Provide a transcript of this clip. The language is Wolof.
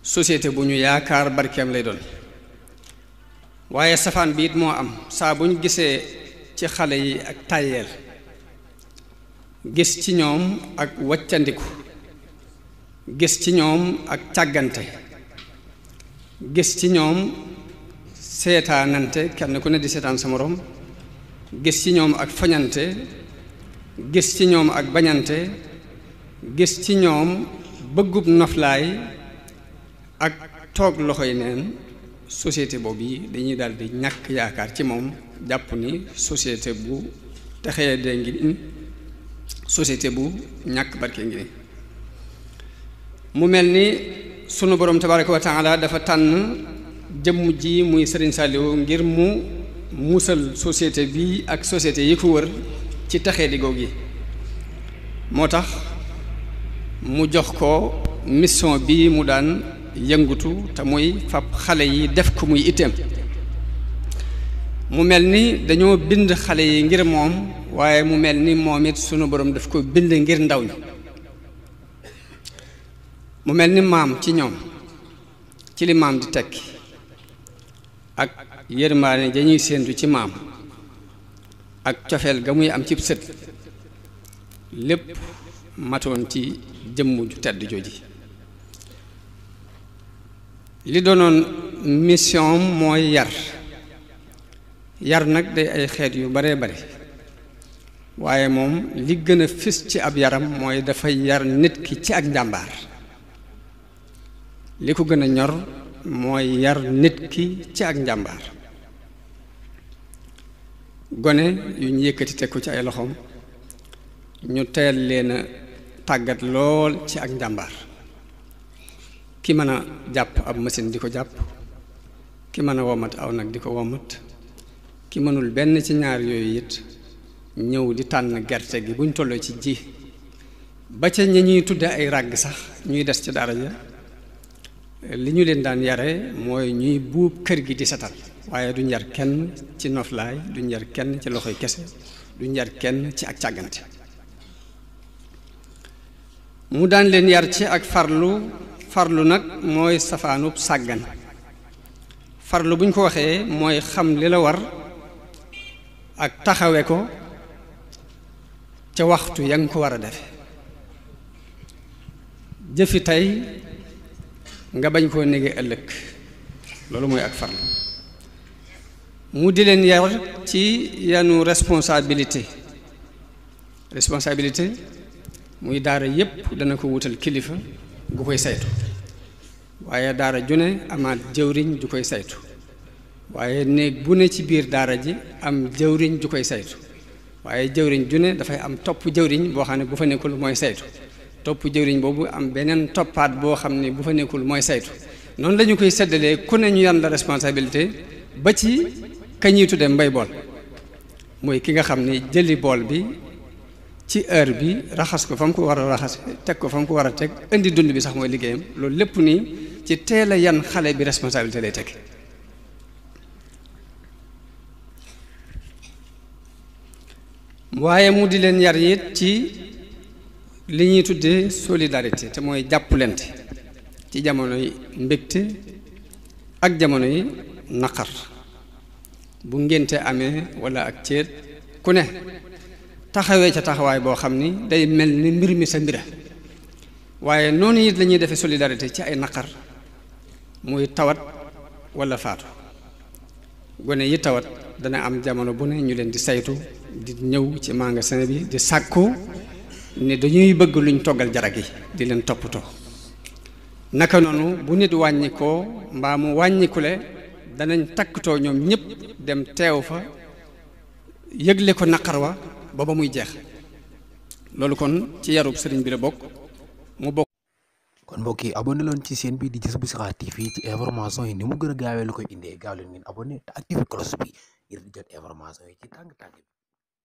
société bu ñu yaakaar barkeem lay doon waaye safaan bi it moo am saa bu ñu gisee ci xale yi ak tàyyeel gis ci ñoom ak waccandiku gis ci ñoom ak càggante gis ci ñoom seetaanante kenn ku ne di seetaan sa moroom gis ci ñoom ak fañante gis ci ñoom ak bañante gis ci ñoom bëggub noflaay ak toog loxoy neen société boobu yi dañuy daal di ñàkk yaakaar ci moom jàpp ni société bu texee dee ngi ni société bu ñàkk barke ngi ni mu mel ni sunu borom tabaraka wa taala dafa tànn jëmm ji muy Sëriñ Saliou ngir mu musal société bi ak société yi ko wër ci texee di googu yi moo tax mu jox ko mission bi mu daan yëngutu te muy fab xale yi def ko muy itteem mu mel ni dañoo bind xale yi ngir moom waaye mu mel ni moom it sunu borom daf ko bind ngir ndaw ñi mu mel ni maam ci ñoom ci li maam di tekki ak yërmaane dañuy séentu ci maam ak cofeel ga muy am cib sët lépp matoon ci jëmm ju tedd jooji li doonoon mission mooy yar nag day ay xeet yu bare bare waaye moom li gën a fis ci ab yaram mooy dafay yar nit ki ci ak njàmbaar li ko gën a ñor mooy yar nit ki ci ak njàmbaar gone yu ñu yëkkati teg ko ci ay loxoom ñu teel leen a tàggat lool ci ak njàmbaar ki mën a jàpp ab machine di ko jàpp ki mën a womat aw nag di ko womat ki mënul benn ci ñaar yooyu it ñëw di tànn gerte gi buñ tolloo ci ji ba ca ñi ñuy tudde ay ràgg sax ñuy des ci dara ja li ñu leen daan yare mooy ñuy buub kër gi di setal waaye duñ yar kenn ci noflaay duñ yar kenn ci loxoy kese duñ yar kenn ci ak càggante mu daan leen yar ci ak farlu nag mooy safaanub sàggan farlu bu ñu ko waxee mooy xam li la war ak taxawe ko ca waxtu ya nga ko war a defe jëfi tey nga bañ koo nege ëllëg loolu mooy ak farlu mu di leen yar ci yanu responsabilité muy daara yépp dana ko wutal kilifa gu koy saytu waaye daara ju ne amaat jëwriñ ju koy saytu waaye néeg bu ne ci biir daara ji am jëwriñ ju koy saytu waaye jëwriñ ju ne dafay am topp jëwriñ boo xam ne bu fa nekkul mooy saytu topp jëwriñ boobu am beneen toppaat boo xam ne bu fa nekkul mooy saytu noonu la ñu koy seddalee ku ne ñu yan la responsabilité ba ci kañuy tudde mbay bool mooy ki nga xam ne jëli bool bi ci heure bi raxas ko fa mu ko war a raxas teg ko fa mu ko war a teg indi dund bi sax mooy liggéeyam loolu lépp nii ci teel a yan xale bi responsabilité lay teg waaye mu di leen yar it ci li ñuy tuddee solidarité te mooy jàppalante ci jamono yi mbégte ak jamono yi naqar bu ngénte amee walla ak céet ku ne taxawee ca taxawaay boo xam ni day mel ni mbir mi sa mbira waaye noonu it la ñuy defee solidarité ci ay naqar muy tawat walla faatu gone yi tawat dana am jamono bu ne ñu leen di saytu di ñëw ci magasin bi di sàkku ni dañuy bëgg luñ toggal jarag yi di leen toppatoo naka noonu bu nit wàññikoo mbaa mu wàññikule danañ takkatoo ñoom ñëpp dem teew fa yëgle ko naqar wa ba muy jeex loolu kon ci yarub sëriñ bi la bokk mu bokk. kon mbokk yi abonné loon ci chaîne bi di Jazboul Chikhar TV ci information yi ni mu gën a gaawee lu koy indee gaaw leen ngeen abonné te activé cloche bi ngir di jot information yi ci tàng-tàng bi.